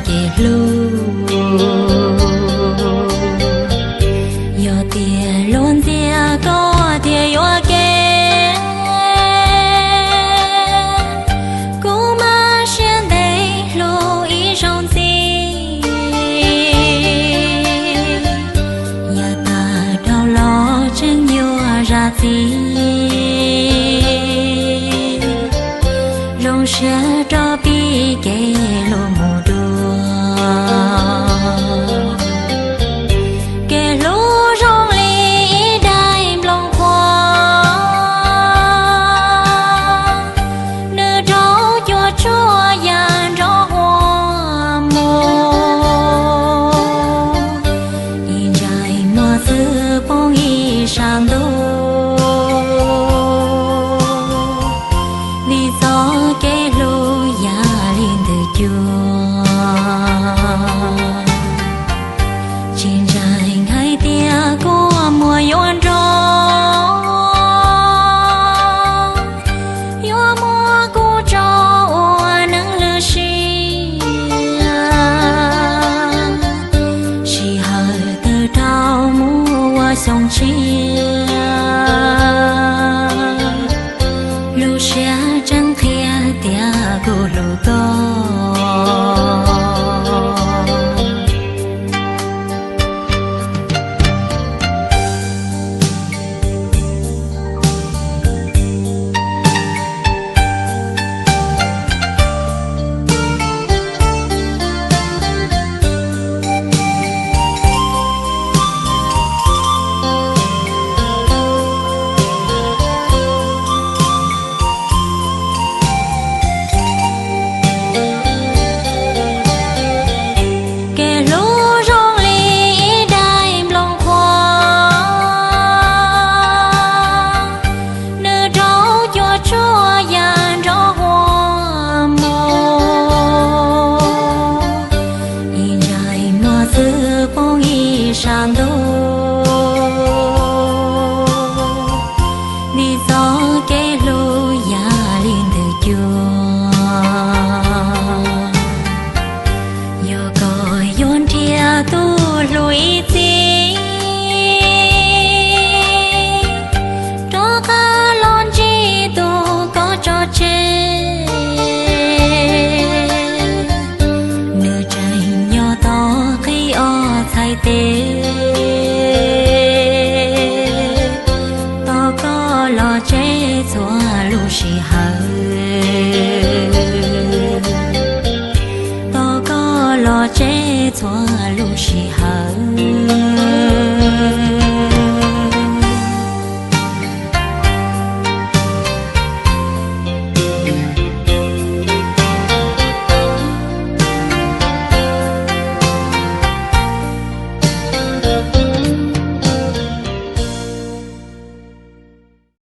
Kev hlub, yog tias luag ntxias koj thiaj yuam kev, kuv mam siab ntev hlub ib zaug ntxiv. Yav tag dhau los tseem yuav zam txim, zoo siab rov pib kev hlub mus dua. Kev hlub zoo li ib daim nplooj qhuav, nws rau cua tshuaj ya nrov huam mus, ib ntsais muag xwb poob ib sab ntuj, vim txoj kev hlub yam li ntws cua. Tsis ntseeg hais tias kua muag yuav nrov, yuav muab kuv tso ua neeg lwj siab. Sij hawm twb dhau mus ua xyoo tshiab, lub siab tseem qhia tias kuv hlub koj. Kev hlub zoo li ib daim nplooj qhuav, nws rau cua tshuaj ya nrov huam mus, ib ntsais muag xwb poob ib sab ntuj, vim txoj kev hlub yam li ntws cua. Yog koj yuav nrhiav tus hlub ib txhis, rov qab los ntsib tus koj tso tseg. Nws tseem nyob tom qib ob txhais tes, tos koj los tseb txhua lub sij hawm, tos koj los tseb txhua lub sij hawm.